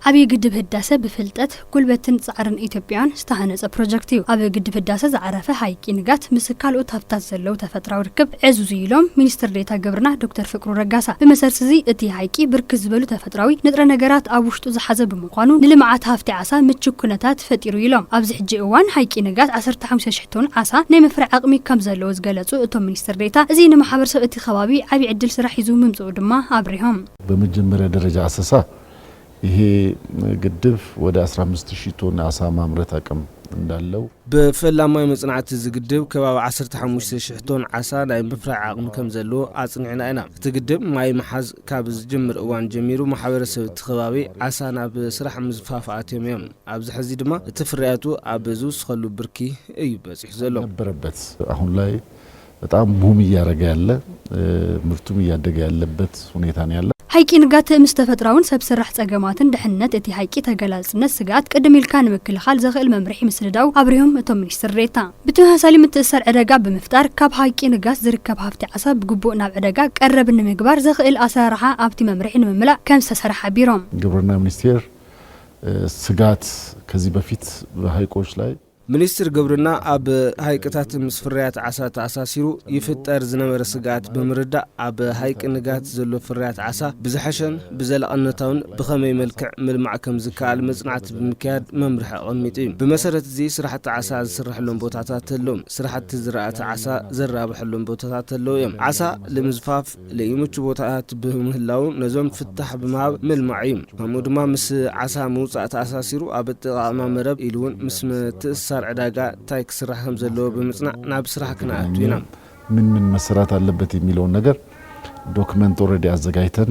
ዓብዪ ግድብ ህዳሰ ብፍልጠት፣ ጉልበትን ጻዕርን ኢትዮጵያውያን ዝተሃነጸ ፕሮጀክት እዩ። ኣብ ግድብ ህዳሰ ዝዓረፈ ሃይቂ ንጋት ምስ ካልኦት ሃፍታት ዘለዉ ተፈጥራዊ ርክብ ዕዙዝ እዩ ኢሎም ሚኒስትር ዴታ ግብርና ዶክተር ፍቅሩ ረጋሳ። ብመሰረት እዚ እቲ ሃይቂ ብርክት ዝበሉ ተፈጥራዊ ንጥረ ነገራት ኣብ ውሽጡ ዝሓዘ ብምዃኑ ንልምዓት ሃፍቲ ዓሳ ምቹ ኩነታት ፈጢሩ ኢሎም። ኣብዚ ሕጂ እዋን ሃይቂ ንጋት ዓሰርተ ሓሙሽተ ሽሕ ቶን ዓሳ ናይ ምፍራይ ዓቕሚ ከም ዘለዎ ዝገለጹ እቶም ሚኒስትር ዴታ፣ እዚ ንማሕበረሰብ እቲ ከባቢ ዓብዪ ዕድል ስራሕ ሒዙ ምምጽኡ ድማ ኣብሪሆም። በመጀመሪያ ደረጃ ኣሰሳ ይሄ ግድብ ወደ አስራ አምስት ሺህ ቶን ዓሳ ማምረት አቅም እንዳለው። ብፈላማይ መጽናዕቲ እዚ ግድብ ከባቢ ዓሰርተ ሓሙሽተ ሽሕ ቶን ዓሳ ናይ ምፍራይ ዓቕሚ ከም ዘለዎ ኣጽኒዕና ኢና። እቲ ግድብ ማይ ምሓዝ ካብ ዝጅምር እዋን ጀሚሩ ማሕበረሰብ እቲ ከባቢ ዓሳ ናብ ስራሕ ምዝፋፍ ኣትዮም እዮም። ኣብዚ ሕዚ ድማ እቲ ፍርያቱ ኣብ ዝውስኸሉ ብርኪ እዩ በጺሑ ዘሎ። ነበረበት። አሁን ላይ በጣም ቡም እያደረገ ያለ፣ ምርቱም እያደገ ያለበት ሁኔታ ነው ያለ። ሃይቂ ንጋት ምስ ተፈጥራውን ሰብ ሰራሕ ጸገማትን ድሕነት እቲ ሃይቂ ተገላጽነት ስግኣት ቅድም ኢልካ ንምክልኻል ዘኽእል መምርሒ ምስድዳው ኣብሪሆም እቶም ሚኒስትር ዴታ። ብተመሳሳሊ ምትእስሳር ዕዳጋ ብምፍጣር ካብ ሃይቂ ንጋት ዝርከብ ሃፍቲ ዓሳ ብግቡእ ናብ ዕዳጋ ቀረብ ንምግባር ዘኽእል ኣሰራርሓ ኣብቲ መምርሒ ንምምላእ ከም ዝተሰርሐ ሓቢሮም። ግብርና ሚኒስቴር ስጋት ከዚህ በፊት በሀይቆች ላይ ሚኒስትር ግብርና ኣብ ሃይቅታት ምስ ፍርያት ዓሳ ተኣሳሲሩ ይፍጠር ዝነበረ ስግኣት ብምርዳእ፣ ኣብ ሃይቂ ንጋት ዘሎ ፍርያት ዓሳ ብዝሐሸን ብዘላቕነታውን ብኸመይ መልክዕ ምልማዕ ከም ዝከኣል መጽናዕቲ ብምክያድ መምርሒ ኣቐሚጡ እዩ። ብመሰረት እዚ ስራሕቲ ዓሳ ዝስረሐሎም ቦታታት ኣለዉ። ስራሕቲ ዝራእቲ ዓሳ ዝራብሐሎም ቦታታት ኣለዉ እዮም። ዓሳ ንምዝፋፍ ለይምቹ ቦታታት ብምህላው ነዞም ፍታሕ ብምሃብ ምልማዕ እዩ። ከምኡ ድማ ምስ ዓሳ ምውጻእ ተኣሳሲሩ ኣብ ኣጠቓቕማ መረብ ኢሉ እውን ምስ ምትእስሳር ዕዳጋ እንታይ ክስራሕ ከም ዘለዎ ብምጽናዕ ናብ ስራሕ ክንኣቱ ኢና። ምን ምን መሰራት አለበት የሚለውን ነገር ዶክመንት ኦልሬዲ አዘጋጅተን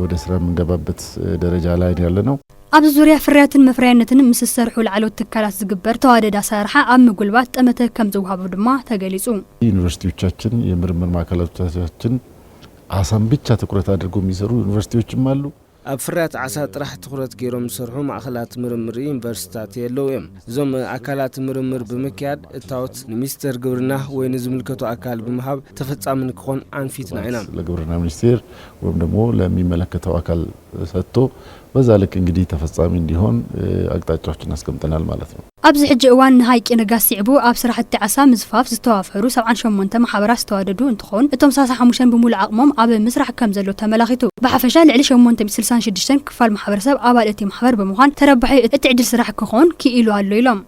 ወደ ስራ የምንገባበት ደረጃ ላይ ያለ ነው። ኣብዚ ዙርያ ፍርያትን መፍረያነትን ምስ ዝሰርሑ ላዕለዎት ትካላት ዝግበር ተዋደድ ኣሰራርሓ ኣብ ምጉልባት ጠመተ ከም ዝወሃቡ ድማ ተገሊጹ። ዩኒቨርሲቲዎቻችን፣ የምርምር ማእከላቶቻችን ዓሳን ብቻ ትኩረት አድርጎ የሚሰሩ ዩኒቨርሲቲዎችም አሉ። ኣብ ፍርያት ዓሳ ጥራሕ ትኹረት ገይሮም ዝሰርሑ ማእኸላት ምርምር ዩኒቨርሲቲታት የለዉ እዮም። እዞም ኣካላት ምርምር ብምክያድ እታወት ንሚኒስቴር ግብርና ወይ ንዝምልከቱ ኣካል ብምሃብ ተፈጻሚ ንክኾን ኣንፊትና ኢና። ለግብርና ሚኒስቴር ወይም ደግሞ ለሚመለከተው አካል ሰጥቶ በዛ ልክ እንግዲህ ተፈጻሚ እንዲሆን አቅጣጫዎችን አስቀምጠናል ማለት ነው። ኣብዚ ሕጂ እዋን ንሃይቂ ንጋት ስዒቡ ኣብ ስራሕቲ ዓሳ ምዝፋፍ ዝተዋፈሩ ሰብዓን ሸሞንተ ማሕበራት ዝተዋደዱ እንትኾን፣ እቶም ሰላሳ ሓሙሽተ ብሙሉእ ዓቕሞም ኣብ ምስራሕ ከም ዘሎ ተመላኺቱ። ብሓፈሻ ልዕሊ ሸሞንተ ሚእቲ ስልሳን ሽዱሽተን ክፋል ማሕበረሰብ ኣባል እቲ ማሕበር ብምዃን ተረባሒ እቲ ዕድል ስራሕ ክኾን ክኢሉ ኣሎ ኢሎም።